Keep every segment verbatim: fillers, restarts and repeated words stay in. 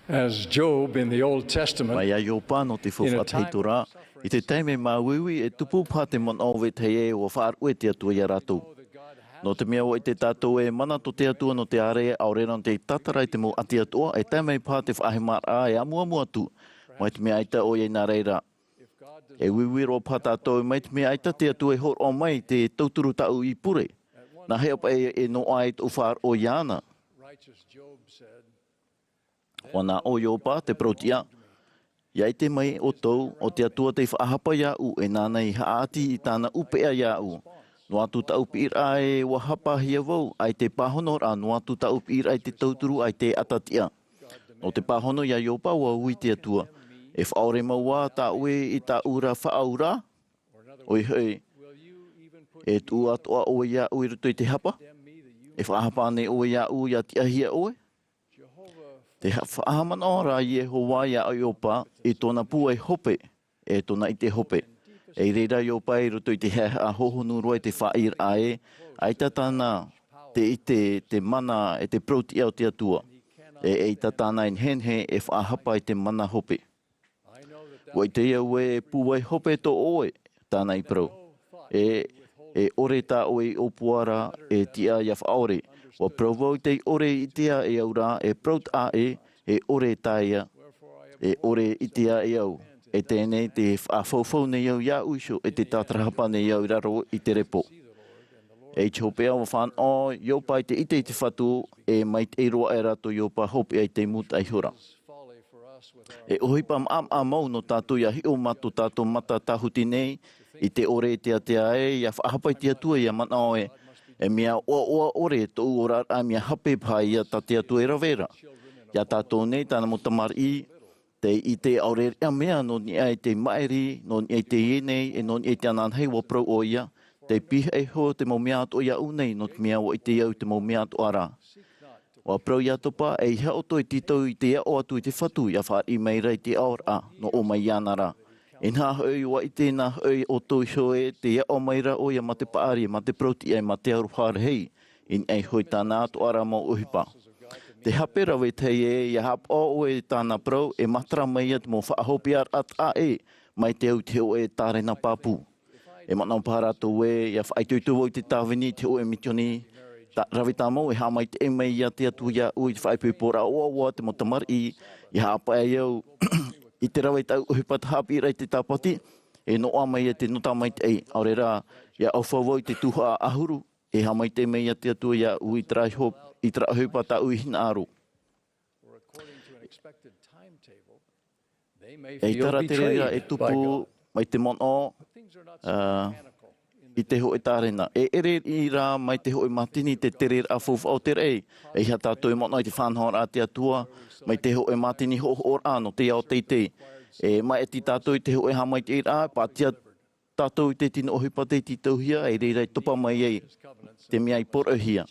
As Job in the Old Testament, mai iā Iopa nō te faufaʻa tahito ra, i te taime māuiui e tupu paha te manaʻo o vetahi ē ʻua faʻaruʻe te Atua iā rātou. Nō te mea ʻua ʻite tātou e mana tō te Atua nō te ārai, ʻaore rā nō te tātara i te mau ʻati atoʻa, e tae mai paha te faʻahemaraʻa e amuamu atu, mai te mea ʻaita ʻoia i nā reira. E uiui roa paha tātou mai te mea ʻaita te Atua e hōroʻa mai te tauturu tāʻu i pure. Nā hea paʻi e noaʻa ai tōʻu faʻaroʻo iāna? ʻUa nā ʻō Iopa, te parau-tiʻa, ʻia ʻite mai ʻoutou, ʻo te Atua tei faʻahapa iāʻu, e nāna i haʻati i tāna ʻupeʻa iāʻu. Noa atu tāʻu piʻiraʻa ē ʻua hapahia vau, ʻaita e pāhonoraʻa, noa atu tāʻu piʻiraʻa i te tauturu, ʻaita e ʻatatiʻa. Nō te pāhono iā Iopa ʻua ui te Atua, e faʻaʻore mau ā tā ʻoe i tāʻu ra faʻaauraʻa? ʻOia hoʻi, e tuʻu atoʻa ʻoe iāʻu i roto i te hapa? E faʻahapa ānei ʻoe iāʻu ʻia tiʻahia ʻoe? Te ha-, faʻahaʻamanaʻo ra Iehova iā Iopa i tōna pūai hope, e tōna ʻite hope. E i reira Iopa i roto i te haʻehaʻa hohonu roa i te faʻaʻiteraʻa ē, ʻaita tāna te ʻite, te mana, e te parau-tiʻa o te Atua. E, ʻeita tāna e nehenehe e faʻahapa i te mana hope. ʻUa ʻite au ē e pūai hope tō ʻoe, tāna i parau. E, e ʻore tā ʻoe i ʻōpua ra, e tiʻa ʻia faʻaʻore. ʻUa parau vau tei ʻore i ʻitea e au ra, e parau taʻa ē, e ʻore tā ia, e ʻore i ʻitea e au. E teie nei te faʻafaufau nei au iāʻu iho, e te tātarahapa nei au i raro i te repo. E i te hopeʻa ʻua fānaʻo Iopa i te ʻite i te Fatu, e maitaʻi roa aʻe rā tō Iopa hopeʻa i te mūtaʻa ihora. E ʻohipa maʻamaʻa mau nō tātou ʻia hiʻo mā tō tātou mata tāhuti nei, i te ʻore e te ātea ē, ʻia faʻahapa i te Atua ʻia manaʻo ē, e mea ʻoaʻoa ʻore tōʻu oraraʻa mea hape paha ia tā te Atua e rave ra. Iā tātou nei, tāna mau tamariʻi, tei ʻite ʻaore rā mea nō niʻa i te maʻiri, nō niʻa i teie nei, e nō niʻa i te ananahi ʻua parau ʻoia, tei pihaʻi iho te mau mea atoʻa iāʻu nei, nō te mea ʻua ʻite au i te mau mea atoʻa ra. ʻUa parau iā Topa, ʻeiaha ʻoutou e tītau i te aʻo atu i te Fatu, ʻia fāriʻi mai ra i te aʻoraʻa, nō ʻō mai iāna ra. Inaha hoʻi ʻua ʻite na hoʻi ʻoutou iho ē, tei aʻo mai ra ʻoia mā te paʻari, mā te parau-tiʻa, mā te aroha rahi, i niʻa iho i tāna atoʻa ra mau ʻohipa. Te hape ra vetahi ē, ʻia haʻapaʻo ʻoe i tāna parau, e matara mai ia te mau faʻahopeʻaraʻa taʻa ʻē, mai te au i te hōʻē tārena pāpū. E manaʻo paha rātou ē, ʻia faʻaitoito vau i te tāvini i te hōʻē misiōni, tā, rave tāmau, e haʻamaitaʻi mai iā te Atua iāʻu i te faʻaipoiporaʻa ʻoaʻoa te mau tamariʻi, ʻia haʻapaʻo au i te rave i tāʻu ʻohipa haʻapiʻiraʻa i te Tāpati, e noaʻa mai ia te nota maitaʻi, ʻaore rā, ʻia ʻaufau vau i te tuhaʻa ʻahuru, e haʻamaitaʻi mai iā te Atua iāʻu i terā iho, i terā ʻohipa tāʻu i hinaʻaro. ʻEita rā te reira e tupu mai te manaʻo, ā, i te hōʻē tārena. E ʻere rā mai te hōʻē mātini te tereraʻa faufaʻa o te raʻi. ʻEiaha tātou e manaʻo i te faʻanahoraʻa a te Atua, mai te hōʻē mātini hoʻohoʻoraʻa nō te ao teitei. E māʻiti tātou i te hōʻē haʻamaitaʻiraʻa, pātia tātou i te tino ʻohipa tei tītauhia, e reira i topa mai ai te mea i poroʻihia.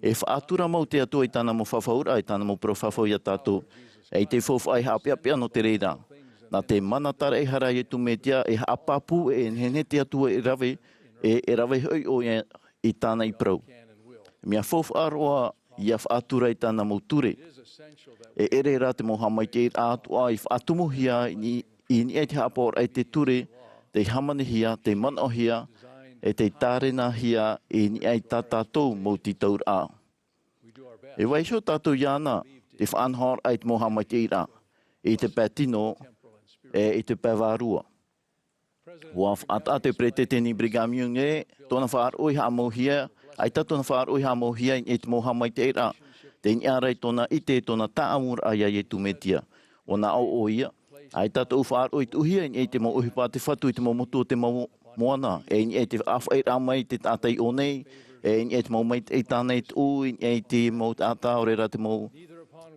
E faʻatura mau te Atua i tāna mau fafauraʻa, i tāna mau parau fafau iā tātou. E te faufaʻa e haʻapeʻapeʻa nō te reira. Nā te mana taraehara a Iesu Mesia, e haʻapāpū, e nehenehe te Atua e rave, e, e rave hoʻi ʻoia i tāna i parau. Mea faufaʻa roa ʻia faʻatura i tāna mau ture. E ʻere rā te mau haʻamaitaʻiraʻa atoʻa i faʻatumuhia i ni-, i niʻa i te haʻapaʻoraʻa i te ture, tei hāmanihia, tei manaʻohia, e tei tārenahia i niʻa i tā tātou mau tītauraʻa. E vaiiho tātou iāna, te faʻanahoraʻa i te mau haʻamaitaʻiraʻa, i te pae tino, e i te pae vārua. ʻUa faʻataʻa te peresideni Brigham Young ē, tōna faʻaroʻo i haʻamauhia, ʻaita tōna faʻaroʻo i haʻamauhia i niʻa i te mau haʻamaitaʻiraʻa, tei niʻa ra i tōna ʻite, tōna tāʻamuraʻa iā Iesu Mesia. ʻUa nā ʻō ʻoia, ʻaita tōʻu faʻaroʻo i tuʻuhia i niʻa i te mau ʻohipa a te Fatu i te mau motu o te mau moana, e i niʻa i te faʻaʻāfaʻiraʻa mai i te taʻata i ʻō nei, e i niʻa i te mau maitaʻi tāna i tuʻu, i niʻa i te mau taʻata, ʻaore rā te mau,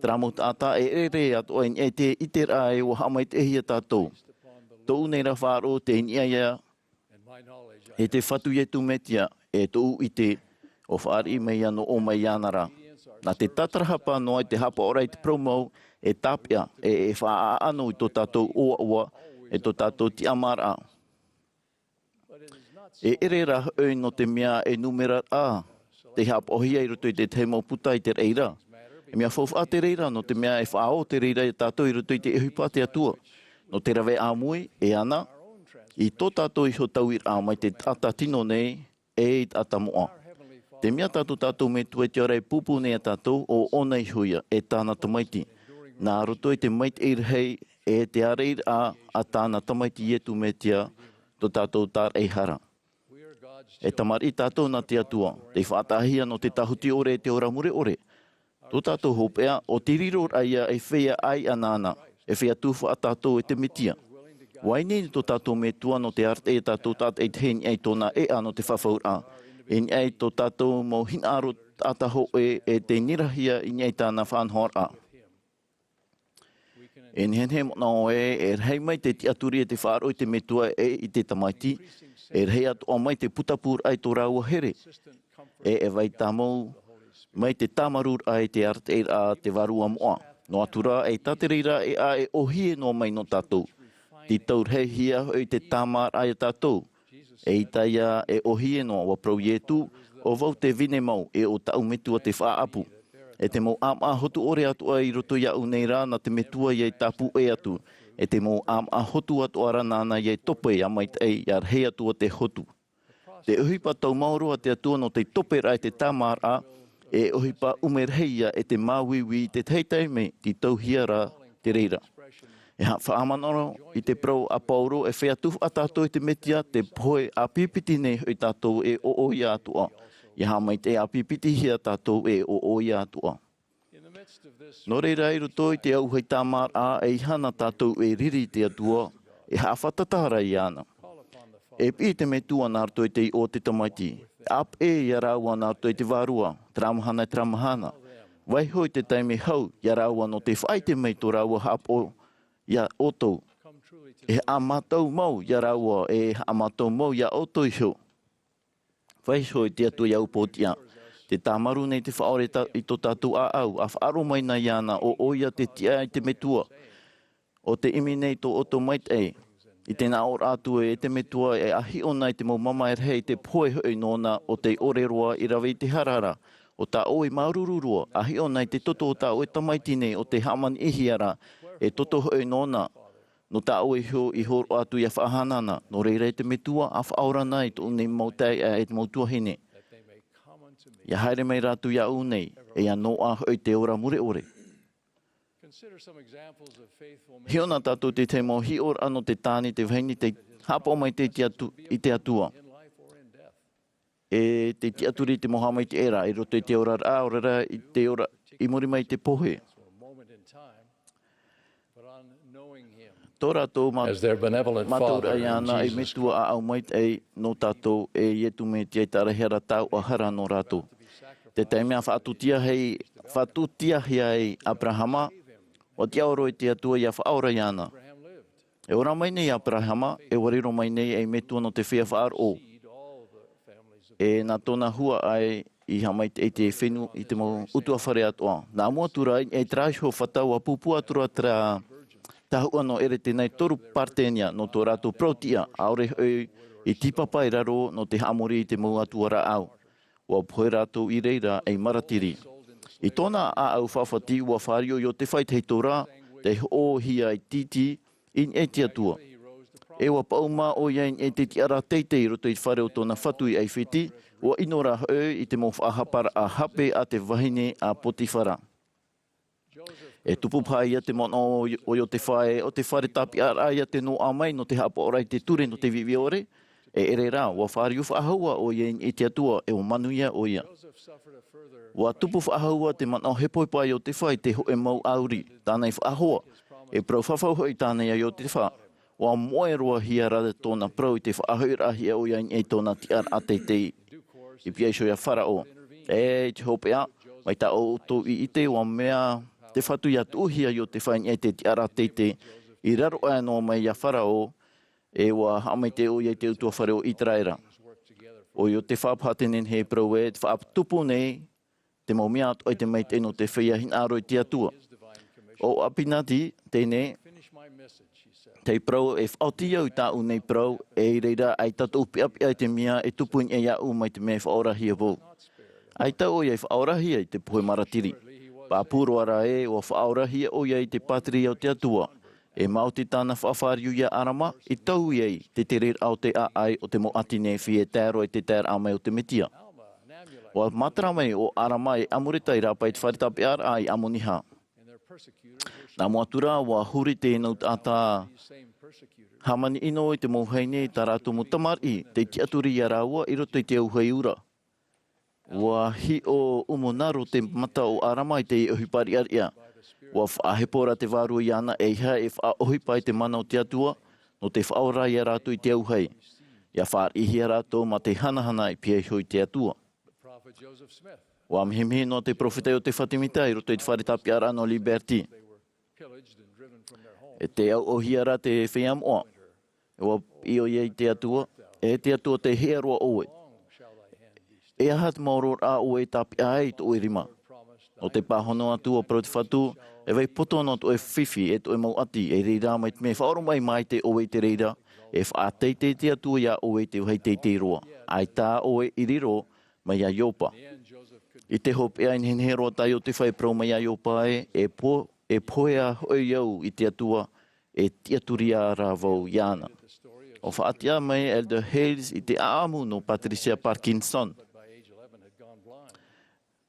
terā mau taʻata, e ʻere atoʻa i niʻa i te ʻiteraʻa e ʻua haʻamaitaʻihia tātou. Tōʻu nei rā faʻaroʻo tei niʻa ia e te Fatu Iesu Mesia, e tōʻu ʻite, ʻua fāriʻi mai ia nō ʻō mai iāna ra. Nā te tātarahapa noa i te haʻapaʻoraʻa i te parau mau, e tāpeʻa, e, e faʻaʻano i tō tātou ʻoaʻoa, e tō tātou tiʻamāraʻa. E ʻere rā hoʻi nō te mea e nūmera rā, tei haʻapaʻohia i roto i te tahi mau puta i te reira. E mea faufaʻa te reira, nō te mea e faʻaō te reira iā tātou i roto i te ʻohipa a te Atua. Nō te rave ʻāmui, e ana, i tō tātou iho tauiraʻa mai te taʻata tino nei, e i te taʻata moʻa. Te mea tā tō tātou Metua i te ao ra e pūpū nei iā tātou, ʻo ʻōna iho ia, e tāna tamaiti. Nā roto i te maitaʻi rahi, e te ārairaʻa a tāna tamaiti Ietu Metia, tō tātou tāraʻehara. E tamariʻi tātou nā te Atua, tei faʻataʻahia nō te tāhuti ʻore e te ora mure ʻore. Tō tātou hopeʻa, ʻo te riroraʻa ia e feiā ʻāiʻa nāna, e feiā tufaʻa tātou e te Metia. ʻUa ineine tō tātou Metua nō te arataʻi iā tātou tātaʻitahi i niʻa i tōna ʻēʻa nō te fafauraʻa, i niʻa i tō tātou mau hinaʻaro taʻata hōʻē e tei nirahia i niʻa i tāna faʻanahoraʻa. E nehenehe manaʻo ē, e rahi mai te tiʻaturi e te faʻaroʻo i te Metua e i te tamaiti, e rahi atoʻa mai te putapūraʻa i tō rāua here, e e vai tāmau mai te tāmarūraʻa i te arataʻiraʻa a te Vārua Moʻa. Noa atu rā, e tā te reira e ʻā e ʻōhie noa mai nō tātou. Tītau rahi hia hoʻi te tāmāraʻa iā tātou. E ʻaita ia e ʻōhie noa, ʻua parau Ietu, ʻo vau te vine mau, e ʻo tāʻu Metua te faʻaʻapu. E te mau ʻāmaʻa hotu ʻore atoʻa i roto iāʻu nei rā, nā te Metua ia i tāpū ʻē atu. E te mau ʻāmaʻa hotu atoʻa rā nāna ia i tope, ʻia maitaʻi, ʻia rahi atu ā te hotu. Te ʻohipa tau maoro a te Atua nō te toperaʻa e te tāmāraʻa, e ʻohipa ʻume rahi ia e te māuiui i te tahi taime, tītauhia rā te reira. E ha-, faʻamanaʻo i te parau a Paulo, e feiā tufaʻa tātou i te Metia, te pohe ʻāpipiti nei hoʻi tātou e ʻo ʻoia atoʻa. ʻIa haʻamaitaʻi ʻāpipitihia tātou e ʻo ʻoia atoʻa. Nō reira, i roto i te auahi tāmāraʻa, ʻeiaha nā tātou e riri i te Atua, e haʻafātata ra iāna. E piʻi te Metua nā roto i te iʻoa o te tamaiti. E ʻāpeʻe ia rāua nā roto i te Vārua, terā mahana, terā mahana. Vaiiho i te taime hau ia rāua nō te faʻaʻite mai i tō rāua haʻapaʻo iā ʻoutou. E haʻamātau mau ia rāua, e haʻamātau mau iā ʻoutou iho. Vaiiho i te Atua iā ʻoutou pōtiʻa. Tē tāmarū nei te Faʻaora i tā-, i tō tātou ʻāʻau, ʻa faʻaroʻo mai na iāna, ʻo ʻoia te tiʻa i te Metua. ʻO tē ʻimi nei i tō ʻoutou maitaʻi. I te nā ʻō atu ē, e te Metua, e ʻa hiʻo na i te mau mamae rahi i te pohe hoʻi nōna ʻo tei ʻore roa i rave i te hara ra. ʻO tā ʻoe māuruuru roa, ʻa hiʻo na i te toto o tā ʻoe tamaiti nei ʻo tei hāmani-ʻihia ra, e toto hoʻi nōna. Nō tā ʻoe iho i hōroʻa atu ʻia faʻahana na, nō reira e te Metua, ʻa faʻaora na i tōʻu nei mau taeaʻe, e te mau tuahine. ʻIa haere mai rātou iāʻu nei, e ʻia noaʻa hoʻi te ora mure ʻore. Hiʻo na tātou te tahi mau hiʻoraʻa nō te tāne, te vahine, tei haʻapaʻo maitaʻi i te Atu-, i te Atua. E te tiʻaturi i te mau haʻamaitaʻiraʻa, i roto i te oraraʻa, ʻaore rā, i te ora, i muri mai i te pohe. Tō rātou mā-, As their benevolent mātauraʻa Father iāna, and e Jesus Metua ʻāʻau maitaʻi nō tātou, e Ietu Metia i tāraʻehara, tāuʻahara nō rātou. Te taime ʻa faʻatūtiahia ai, faʻatūtiahia ai Aperahama, ʻua tiʻaoro i te Atua ʻia faʻaora iāna. E ora mai nei Aperahama, e ʻua riro mai nei ei Metua nō te feiā faʻaroʻo. E nā tōna huaʻai i haʻamaitaʻi i te fenua, i te mau ʻutuāfare atoʻa. Nā mua atu rā, i terā iho fata ʻua pūpū atu ra terā tahuʻa nō Eretena e toru paretenia nō tō rātou parau-tiʻa, ʻaore hoʻi i tīpapa i raro nō te haʻamori i te mau atua rāʻau. ʻUa pohe rātou i reira ei maratiri. I tōna ʻāʻau faʻafati, ʻua fāriu ʻo Iotefa i te hītōrā, tei hoʻohia ei tītī i niʻa i te Atua. E ʻua paʻuma ʻoia i niʻa i te tiʻaraʻa teitei i roto i te fare o tōna fatu i ʻAifiti, ʻua ʻino rā hoʻi i te mau faʻahaparaʻa hape a te vahine a Potifara. E tupu paha ïa te manaʻo o Io-, o Iotefa ē, ʻo te fare tāpeʻaraʻa ïa te noaʻa mai nō te haʻapaʻoraʻa i te ture nō te viʻiviʻi ʻore, e ʻere rā, ʻua fāriu faʻahou ā ʻoia i niʻa i te Atua, e ʻua manuia ʻoia. ʻUa tupu faʻahou ā te manaʻo hepohepo a Iotefa i te hōʻē mau ʻāuri, tāna i faʻahoa, e parau fafau hoʻi tāna iā Iotefa, ʻua moʻe roa hia rā tōna parau i te faʻahoʻiraʻahia ʻoia i niʻa i tōna tiʻaraʻa teitei. I pihaʻi iho ia Farao. E, i te hopeʻa, mai tā ʻoutou i ʻite, ʻua mea te Fatu ʻia tuʻuhia Iotefa i niʻa i te tiʻaraʻa teitei, i raro aʻe noa mai iā Farao, e ʻua haʻamaitaʻi ʻoia i te ʻutuāfare o Iteraera. ʻO Iotefa paha te nehenehe e parau ē, tē faʻatupu nei te mau mea atoʻa i te maitaʻi nō te feiā hinaʻaro i te Atua. ʻO Apinadi teie, tei parau, e faʻaoti au i tāʻu nei parau, e i reira ʻaita tōʻu peʻapeʻa i te mea e tupu i niʻa iāʻu mai te mea e faʻaorahia vau. ʻAita ʻoia i faʻaorahia i te pohe maratiri. Pāpū roa rā ē, ʻua faʻaorahia ʻoia i te pātireia o te Atua. E maoti tāna faʻafāriu ia ʻArama, i taui ai te tereraʻa o te ʻāʻai o te mau ʻāti Nephi e tae roa i te taeraʻa mai o te Mesia. ʻUa matara mai ʻo ʻArama e Amuleka i rāpae i te fare tāpeʻaraʻa i Amoniha. Nā mua atu rā, ʻua huri te nau taʻata hāmani ʻino i te mau vahine, tā rātou mau tamariʻi, tei tiʻaturi ia rāua i roto i te auahi ura. ʻUa hiʻo ʻumu naro te mata o ʻArama i te ʻohipa riʻariʻa. ʻUa faʻahepo rā te Vārua iāna ʻeiaha e faʻaʻohipa i te mana o te Atua, nō te faʻaora ia rātou i te auahi. ʻIa fāriʻihia rātou mā te hanahana e pihaʻi iho i te Atua. ʻUa mihimihi noa te peropheta Iosepha Semita i roto i te fare tāpeʻaraʻa nō Liberty. E te auʻauhia rā te feiā moʻa. ʻUa piʻi ʻoia i te Atua, e te Atua, tei hea roa ʻoe? E aha te maororaʻa ʻoe e tāpeʻa ai i tōʻu rima? Nō te pāhono atu ʻua parau te Fatu, e vai poto noa tōʻu fifi, e tōʻu mau ʻati, e reira mai te mea faʻaoromaʻi maitaʻi ʻoe i te reira, e faʻateitei te Atua ia ʻoe i te vāhi teitei roa. ʻAita ʻoe i riro mai ia Iosepa. I te hopeʻa, e nehenehe roa tā Iosepha e parau mai ia Iosepa ē, e po-, e pohe hoʻi au i te Atua, e tiʻaturi rā vau iāna. ʻUa faʻatiʻa mai Elder Hales i te ʻāʻamu nō Patricia Parkinson.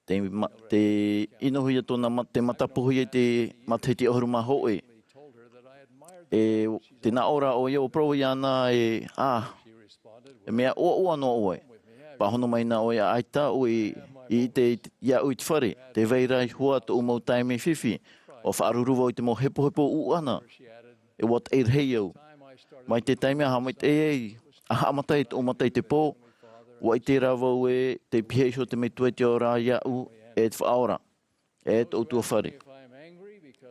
Te ma-, te ʻinohia tōna ma-, te matapōhia i te matahiti ʻahuru mā hōʻē. E te nā ʻō rā ʻoia, ʻua parau iāna ē, ā, e mea ʻoaʻoa noa ʻoe. Pāhono mai na ʻoia, ʻaita ʻoe i, i ʻite i te, iaʻu i te fare, tē vai ra hoʻi tōʻu mau taime fifi, ʻua faʻaruru vau i te mau hepohepo ʻuʻana, e ʻua taʻi rahi au. Mai te taime a haʻamaitaʻi ai, a haʻamata ai tōʻu mata i te pō, ʻua ʻite rā vau ē, tei pihaʻi iho te Metua i te ora iaʻu, e te Faʻaora, e tōʻu tuafare.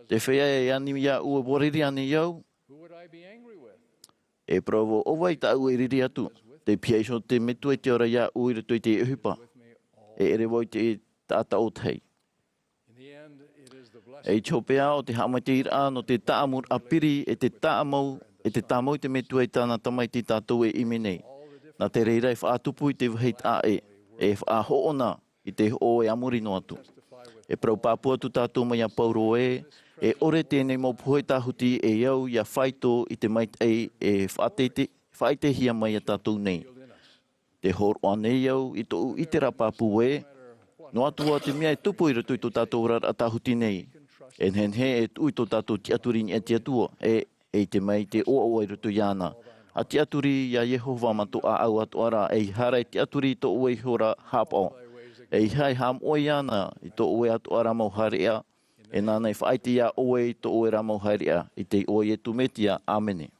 Te feiā e ani iaʻu, e ʻua riri ānei au? E parau vau, ʻo vai tāʻu e riri atu? Tei pihaʻi iho te Metua i te ora iaʻu i roto i te ʻohipa. E ʻere vau i te taʻata ʻōtahi. E i te hopeʻa, ʻo te haʻamaitaʻiraʻa nō te taʻamuraʻa piri, e te tāmau, e te tāmau i te Metua i tāna Tamaiti tātou e ʻimi nei. Nā te reira e faʻatupu i te vāhi taʻa ʻē, e faʻahoʻona i te hoʻo e a muri noa atu. E parau pāpū atu tātou mai ia Paulo ē, e ʻore teie nei mau pohe tāhuti e au ia faito i te maitaʻi e faʻateitei, faʻaʻitehia mai ia tātou nei. Te hōroʻa nei au i tōʻu ʻiteraʻa pāpū ē, noa atu ā te mea e tupu i roto i tō tātou oraraʻa tāhuti nei, e nehenehe e tuʻu i tō tātou tiʻaturi i niʻa i te Atua, e, e ʻite mai te ʻoaʻoa i roto iāna. ʻA tiʻaturi ia Iehova mā tō ʻāʻau atoʻa ra, ʻeiaha e tiʻaturi i tō ʻoe iho ra haʻapaʻo. ʻEiaha e haʻamoʻe iāna i tō ʻoe atoʻa ra mau haereʻa, e nāna e faʻaʻite ia ʻoe i tō ʻoe ra mau haereʻa, i te iʻoa o Iesu Mesia, ʻāmene.